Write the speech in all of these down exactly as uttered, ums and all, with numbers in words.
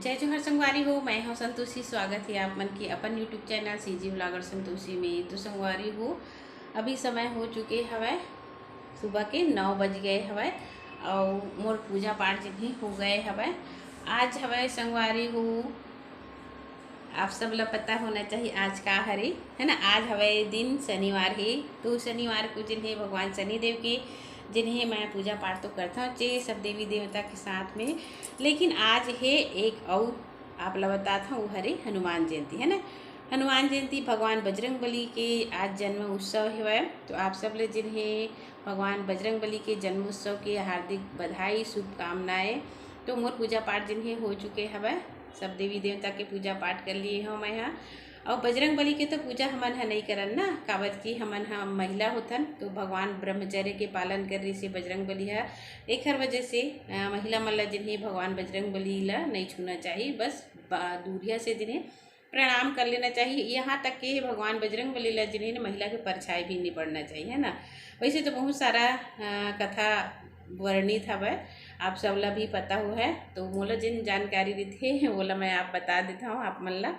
जय जोहार संगवारी हो, मैं हूँ संतोषी। स्वागत है आप मन के अपन YouTube channel CG blogger Santoshi में। तो संगवारी हो, अभी समय हो चुके हवय सुबह के नौ बज गए हवय, और मोर पूजा पाठ जिन हे हो गए हवय। आज हवय संगवारी हो, आप सब ला पता होना चाहिए आज का हरे, है ना। आज हवय दिन शनिवार हे, तो शनिवार को जिन हे भगवान शनिदेव के जिन हे मैं पूजा पाठ तो करता हूँ चे सब देवी देवता के साथ में। लेकिन आज हे एक और आप ला बतात हूँ, वो हरे हनुमान जयंती, है ना। हनुमान जयंती भगवान बजरंग बली के आज जन्म उत्सव हवय। तो आप सब ले जिन हे भगवान बजरंग बली के जन्मोत्सव के हार्दिक बधाई, शुभकामनाएं। तो मोर पूजा पाठ जिन हे हो चुके हवय, सब देवी देवता के पूजा पाठ कर लिए हूँ मैं यहाँ। और बजरंग बली के तो पूजा हमन ह नहीं करन ना, काबर कि हमन ह महिला होथन, तो भगवान ब्रह्मचर्य के पालन कर रही से बजरंग बली ह। एखर वजह से अ, महिला मन ला जिन हे भगवान बजरंग बली ला नहीं छूना चाहिए, बस बा- दूरिया से जिन हे प्रणाम कर लेना चाहिए। यहाँ तक कि भगवान बजरंग बली ला जिन हे ना, महिला के परछाई भी नहीं पड़ना चाहिए, है ना। वैसे तो बहुत सारा अ, कथा वर्णित हवय, आप सब ला भी पता हो है, तो मोला जिन जानकारी रहिथे ओला मैं आप बता देता हूँ आप मन ला।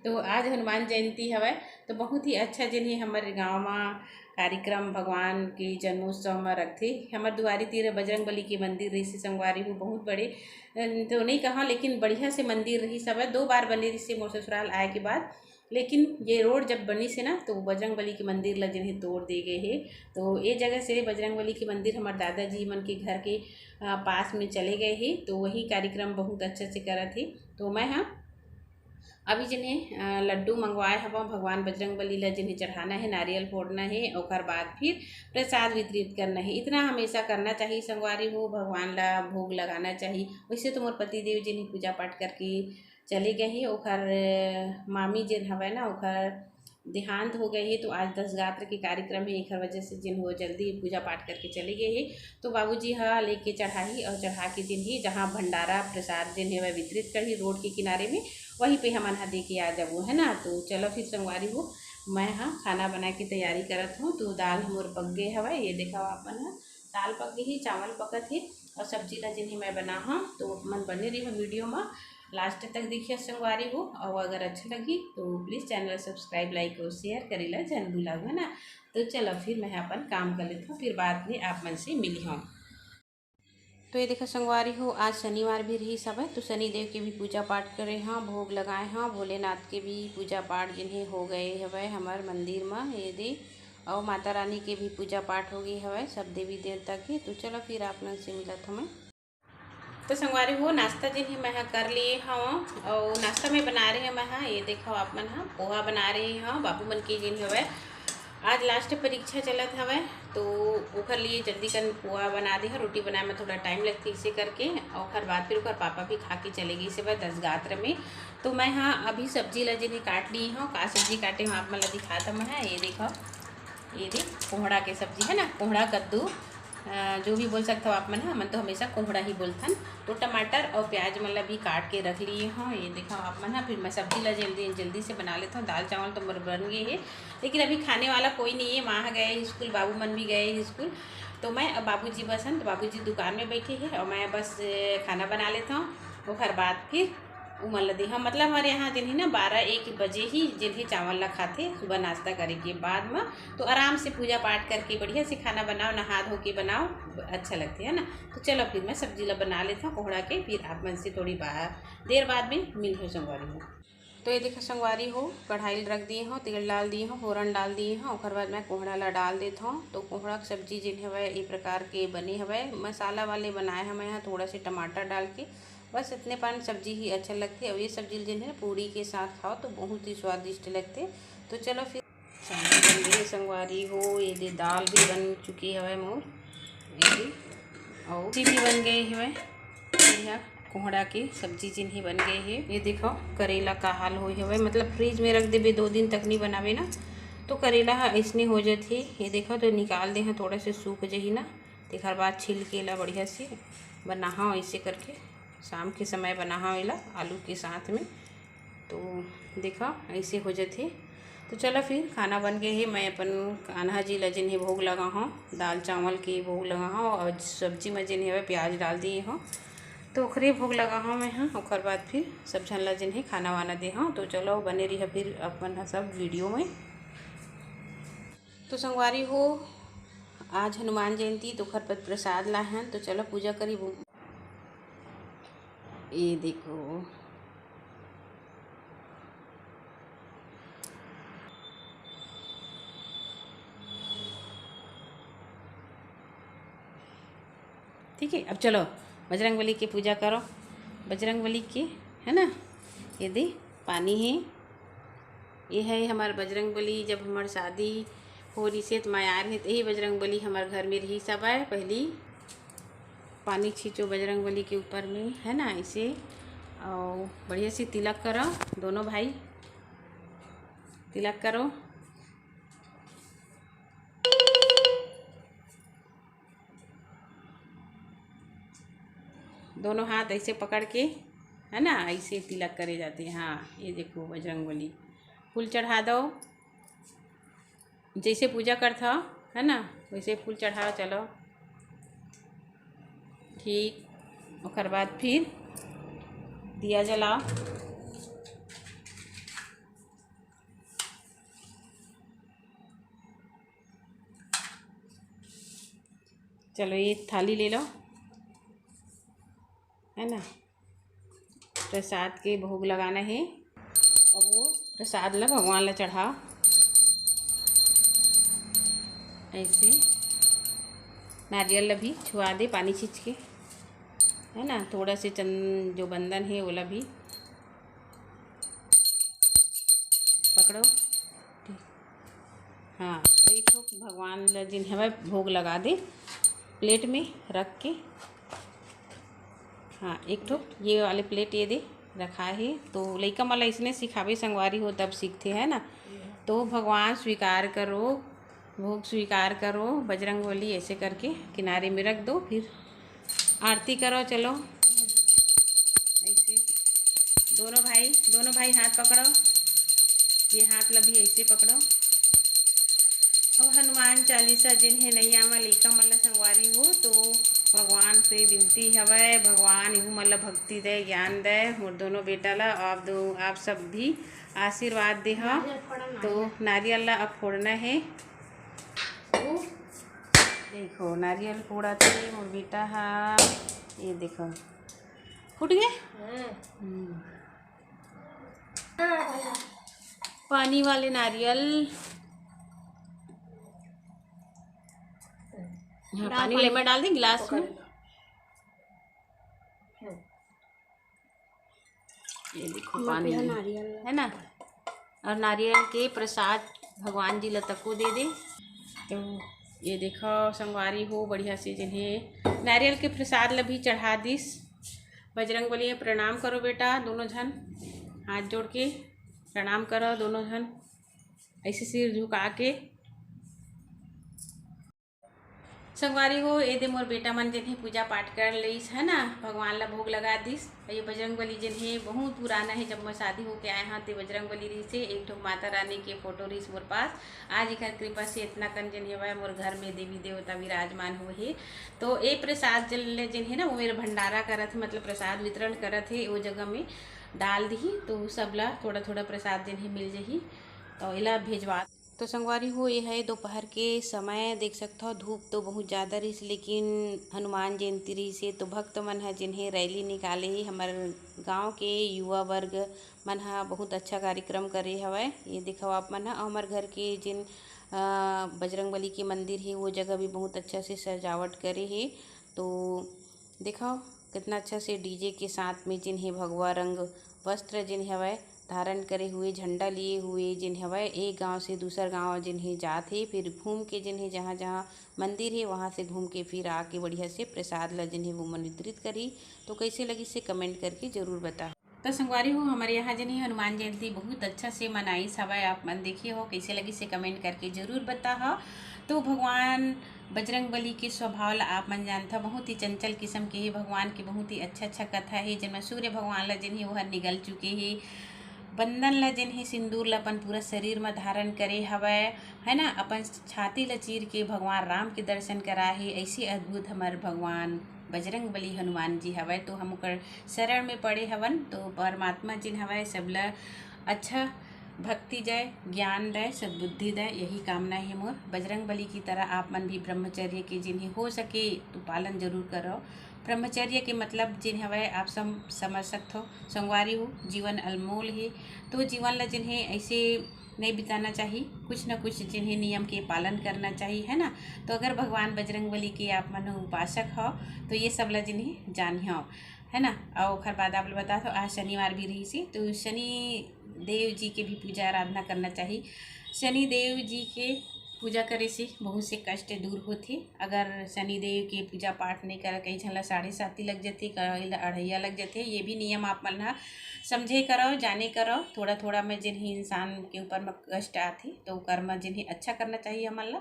तो आज हनुमान जयंती हवय, तो बहुत ही अच्छा जिन हे हमर गाँव म कार्यक्रम भगवान के जन्मोत्सव म रखथे। हमर दुआरी तीर बजरंग बली के मंदिर रहिसे संगवारी हो, बहुत बड़े, अ, तो नहीं कहा, लेकिन बढ़िया से मंदिर रहिस हवय। दो बार बने रहिसे मोर ससुराल आए के बाद, लेकिन ये रोड जब बनिस हे ना, तो बजरंग बली के मंदिर ला जिन हे तोड़ दे गए हे। तो ये जगह से बजरंग बली के मंदिर हमर दादाजी मन के घर के अ, पास में चले गए हे, तो वही कार्यक्रम बहुत अच्छा से करत हे। तो मैं ह अभी जिन हे अ, लड्डू मंगवाए हवं भगवान बजरंग बली ला, जिन हे चढ़ाना हे, नारियल फोड़ना हे, ओकर बाद फिर प्रसाद वितरित करना हे। इतना हमेशा करना चाहिए संगवारी हो, भगवान ला भोग लगाना चाहिए। वैसे तो मोर पति देव जिन हे पूजा पाठ करके चले गए हे, ओकर अ, मामी जिन हवय ना, ओकर देहांत हो गए हे, तो आज दस गात्र के कार्यक्रम हे, एखर वजह से जिन हो जल्दी पूजा पाठ करके चले गए हे। तो बाबूजी ह लेके चढ़ाही और चढ़ा के जिन ही जहाँ भंडारा प्रसाद जिन हे वह वितरित करही रोड के किनारे में, वहीं पे हमन ह दे के आ जाबो, है ना। तो चलो फिर संगवारी हो, मैं ह खाना बना के तैयारी करत हूँ। तो दाल मोर पक गए हवय, ये देखा आप मन ह, दाल पक गई हे, चावल पकत हे और सब्जी ला जिन हे मैं बना हूँ। तो मन बने रही वीडियो में, लास्ट तक देखिए संगवारी हो, और अगर अच्छा लगी तो प्लीज चैनल सब्सक्राइब, लाइक और शेयर करे ला जन भूलाओ, है ना। तो चलो फिर मैं अपन काम कर लेता हूँ, फिर बाद में आप मन से मिली हूँ। तो ये देखो संगवारी हो, आज शनिवार भी रही हवय, तो शनि देव के भी पूजा पाठ करे हाँ, भोग लगाए हाँ, भोलेनाथ के भी पूजा पाठ जिन हे हो गए हवय हमर मंदिर में, ये दे, और माता रानी के भी पूजा पाठ हो गई हवय, सब देवी देवता के। तो चलो फिर आप मन से मिलत हूँ मैं। तो संगवारी हो, नाश्ता जिन हे मैं ह कर लिए हव, और नाश्ता में बना रहे हव मैं ह, ये देखो आप मन ह, पोहा बना रहे हव बाबू मन के जिन हवय, आज लास्ट परीक्षा चलत हवय, तो ओखर लिए जल्दी कन पोहा बना दे हव। रोटी बनाए में थोड़ा टाइम लगथे, इसे करके ओखर बाद फिर ओखर पापा भी खा के चले गए से दस गात्र में। तो मैं ह अभी सब्जी ला जिन हे काट लिए हव, का सब्जी काटे हव आप मन ला दिखात हव मैं ह। ये देखो, ये दे कोहड़ा के सब्जी है ना, कोहड़ा कद्दू, अ, जो भी बोल सकते हो आप मन, हमन तो हमेशा कोहड़ा ही बोलथन। तो टमाटर और प्याज मन ला भी काट के रख लिए हव। ये देखो आप मन ह, फिर मैं सब्जी ला जल्दी जल्दी से बना लेता हूँ। दाल चावल तो मोर बन गए हे, लेकिन अभी खाने वाला कोई नहीं है, माँ गए स्कूल, बाबू मन भी गए स्कूल, तो मैं अब बाबूजी बस हन, तो बाबूजी दुकान में बैठे हैं और मैं बस अ, खाना बना लेता हूँ। ओखर बाद फिर उमन ल देहूँ, मतलब हमारे यहाँ जिन हे ना बारह एक बजे ही जिन हे चावल ला खाथे सुबह नाश्ता करे के बाद में। तो आराम से पूजा पाठ करके बढ़िया से खाना बनाओ, नहा धो के बनाओ, अच्छा लगथे है ना। तो चलो फिर मैं सब्जी ला बना लेता हूँ कोहड़ा के, फिर आप मन से थोड़ी बाहर देर बाद में मिलहूँ संगवारी हो। तो ये देखो संगवारी हो, कढ़ाई ल रख दिए हव, तेल डाल दिए हव, फोरन डाल दिए हव, ओकर बाद मैं कोहड़ा ला डाल देत हव। तो कोहड़ा के सब्जी जिन हवय, ए प्रकार के बने हवय, मसाला वाले बनाए हवय यहाँ, थोड़ा से टमाटर डाल के, बस इतने पान सब्जी ही अच्छा लगथे। और ये सब्जी जिन है पूड़ी के साथ खाओ तो बहुत ही स्वादिष्ट लगथे। तो चलो फिर चावल बन गए संगवारी हो, ये दे दाल भी बन चुकी हवय मोर, ये दे, और सब्जी भी बन गए हवय। बढ़िया कोहड़ा के सब्जी जिन ही बन गए हे। ये देखो करेला का हाल होए हवय, मतलब फ्रिज में रख देबे दो दिन तक नहीं बनावे ना, तो करेला ह अइसने हो जाथे। ये देखो तो निकाल दे हैं, थोड़ा से सूख जही ना, तेखर बाद छिल के ला बढ़िया से बनाहा ऐसे करके, शाम के समय बनाहा एला आलू के साथ में। तो देखा ऐसे हो जाथे। तो चलो फिर खाना बन गए हे, मैं अपन कान्हा जी ला जिन हे भोग लगा हूँ, दाल चावल के भोग लगा हूँ और सब्जी में जिन हे प्याज डाल दिए हूँ। तो ओखरे भोग लगाहूँ मैं, हाँ, ओकर बाद फिर सब झन ला जेन हे खाना वाना देहूँ। तो चलो, बने रहिहा फिर अपन ह सब वीडियो में। तो संगवारी हो, आज हनुमान जयंती, तो ओखर पर प्रसाद लाए हन। तो चलो, पूजा करी। ये देखो, ठीक है, अब चलो बजरंग बली के पूजा करो। बजरंग बली के, है ना, ये दे पानी है, ये है हमार बजरंग बली। जब हमार शादी हो रिसे त मैं आए रहे, यही बजरंग बली हमार घर में रही सब आए। पहली पानी छींचो बजरंग बली के ऊपर में, है ना, ऐसे। और बढ़िया से तिलक करो दोनों भाई, तिलक करो। दोनों हाथ ऐसे पकड़ के, है ना, ऐसे तिलक करे जाते हैं। हाँ, ये देखो बजरंग बली, फूल चढ़ा दो, जैसे पूजा करत हो, है ना, वैसे फूल चढ़ाओ। चलो, ठीक, ओकर बाद फिर दिया जलाओ। चलो, ये थाली ले लो, है ना, प्रसाद के भोग लगाना है। अब वो प्रसाद ला भगवान ला चढ़ाओ ऐसे। नारियल ला भी छुआ दे पानी छींच के, है ना। थोड़ा से चंद जो बंदन है, ओला भी पकड़ो। हाँ, एक ठो भगवान ला जिन हवय भोग लगा दे प्लेट में रख के। हाँ, एक ठो ये वाले प्लेट ये दे रखा है। तो लइका मन ला इसने सिखावे संगवारी हो, तब सीखते हैं ना। तो भगवान स्वीकार करो, भोग स्वीकार करो, बजरंग बली ऐसे करके किनारे में रख दो, फिर आरती करो। चलो, ऐसे दोनों भाई, दोनों भाई हाथ पकड़ो, ये हाथ ला भी ऐसे पकड़ो। अब हनुमान चालीसा जिन्हें नैया में लइका मन ला संगवारी हो, तो भगवान से विनती हवय, भगवान इहू मन ला भक्ति दे, ज्ञान दे, मोर दोनों बेटा ला। आप दो, आप सब भी आशीर्वाद दे हा। तो नारियल ला अब फोड़ना है। देखो, नारियल फोड़ा थे मोर बेटा हा। ये देखो, फूट गए। हम्म। पानी वाले नारियल। हाँ, पानी ले, मैं डाल दी गिलास में। ये देखो, पानी है, नारियल है ना। और नारियल के प्रसाद भगवान जी ला तको दे दे। तो ये देखो संगवारी हो, बढ़िया से जिन्हें नारियल के प्रसाद ला भी चढ़ा दिस। बजरंग बली, प्रणाम करो बेटा, दोनों झन हाथ जोड़ के प्रणाम करो, दोनों झन ऐसे सिर झुका के। संगवारी हो, ए दे मोर बेटा मन जेन हे पूजा पाठ कर लेइस, है ना, भगवान ला भोग लगा दिस। ये बजरंग बली जेन हे बहुत पुराना हे, जब मैं शादी होके आए हाँ ते बजरंग बली रहिस हे, एक ठो माता रानी के फोटो रहिस मोर पास। आज एकर कृपा से इतना कन जेन हे वह मोर घर में देवी देवता विराजमान हुए हे। तो ए प्रसाद जल जेन हे ना, वो मेरे भंडारा करत हे, मतलब प्रसाद वितरण करत हे, वो जगह में डाल दिही, तो सब ला थोड़ा थोड़ा प्रसाद जेन हे मिल जही, तो एला भेजवा। तो संगवारी हो, ये है दोपहर के समय, देख सकथव धूप तो बहुत ज़्यादा रहिस, लेकिन हनुमान जयंती रहिस हे, तो भक्त मन ह जिन्हें रैली निकाले हे, हमर गांव के युवा वर्ग मन ह बहुत अच्छा कार्यक्रम करे हवय। ये देखव आप मन ह, अउ हमर घर के जिन, अ, बजरंग बली के मंदिर हे, वो जगह भी बहुत अच्छा से सजावट करे हे। तो देखव, कितना अच्छा से डीजे के साथ में जिन हे भगवा रंग वस्त्र जिन हवय धारण करे हुए, झंडा लिए हुए जिन हवय, एक गांव से दूसर गांव जिन हे जात हे, फिर घूम के जिन हे जहां जहां मंदिर हे वहां से घूम के फिर आके बढ़िया से प्रसाद ला जिन हे वो मन वितरित करही। तो कैसे लगिस हे कमेंट करके जरूर बता। तो संगवारी हो, हमर यहाँ जनी हनुमान जयंती बहुत अच्छा से मनाइस हवय। आप मन देखे हो, कैसे लगिस हे कमेंट करके जरूर बताहा। तो भगवान बजरंग बली के स्वभाव ला आप मन जानथा, बहुत ही चंचल किस्म के हे। भगवान के बहुत ही अच्छा अच्छा कथा हे, जेमा सूर्य भगवान ला जेन हे ओहर निगल चुके हे, बंदन ला जेन हे सिंदूर ला अपन पूरा शरीर म धारण करे हवय, है ना, अपन छाती ला चीर के भगवान राम के दर्शन करा हे। ऐसे अद्भुत हमर भगवान बजरंग बली हनुमान जी हवय, तो हम ओकर शरण में पड़े हवन। तो परमात्मा जिन हवय, सबला अच्छा भक्ति दय, ज्ञान दय, सद्बुद्धि दय, यही कामना हे मोर। बजरंग बली की तरह आप मन भी ब्रह्मचर्य के जिन्हें हो सके तो पालन जरूर करो। ब्रह्मचर्य के मतलब जिन हवय, आप सम-, समझ सकथो संगवारी हो, जीवन अनमोल हे। तो जीवन ला जिन्हें ऐसे नहीं बिताना चाहिए, कुछ ना कुछ जिन्हें नियम के पालन करना चाहिए, है ना। तो अगर भगवान बजरंग बली के आप मन उपासक हो, तो ये सब ला जिन्हें जानिहो, है ना। और ओखर बाद आप लोग बता दो, आज शनिवार भी रही सी, तो शनि देव जी के भी पूजा आराधना करना चाहिए। शनि देव जी के पूजा करे से बहुत से कष्ट दूर होथे। अगर शनि देव के पूजा पाठ नहीं करय, कई झन ला साढ़े साती लग जथे, कई ला अढ़ैया लग जथे। ये भी नियम आप मन ह समझे करो, जाने करो। थोड़ा थोड़ा में जिन्हें इंसान के ऊपर में कष्ट आथे, तो ओकर में जिन्हें अच्छा करना चाहिए हमन ला।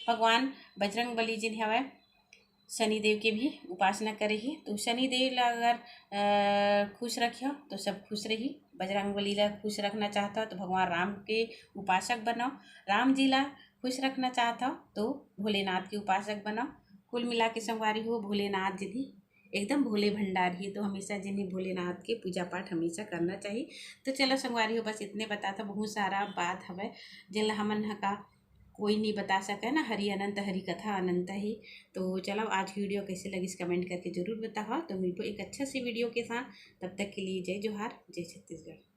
भगवान बजरंग बली जिन हवय, शनिदेव के भी उपासना करे ही। तो शनिदेव ला अगर अ, खुश रखियो तो सब खुश रही। बजरंग बली ला खुश रखना चाहता हो तो भगवान राम के उपासक बनाओ, राम जी ला खुश रखना चाहता हो तो भोलेनाथ के उपासक बनाओ। कुल मिला के संगवारी हो, भोलेनाथ जी भी एकदम भोले भंडार ही, तो हमेशा जिन्हें भोलेनाथ के पूजा पाठ हमेशा करना चाहिए। तो चलो संगवारी हो, बस इतने बताता, बहुत सारा बात हवय जिन ला हमन ह का कोई नहीं बता सके ना, हरि अनंत हरि कथा अनंत ही। तो चलो, आज की वीडियो कैसे लगिस कमेंट करके जरूर बताओ। तो मिलबो एक अच्छा सी वीडियो के साथ, तब तक के लिए जय जोहार, जय छत्तीसगढ़।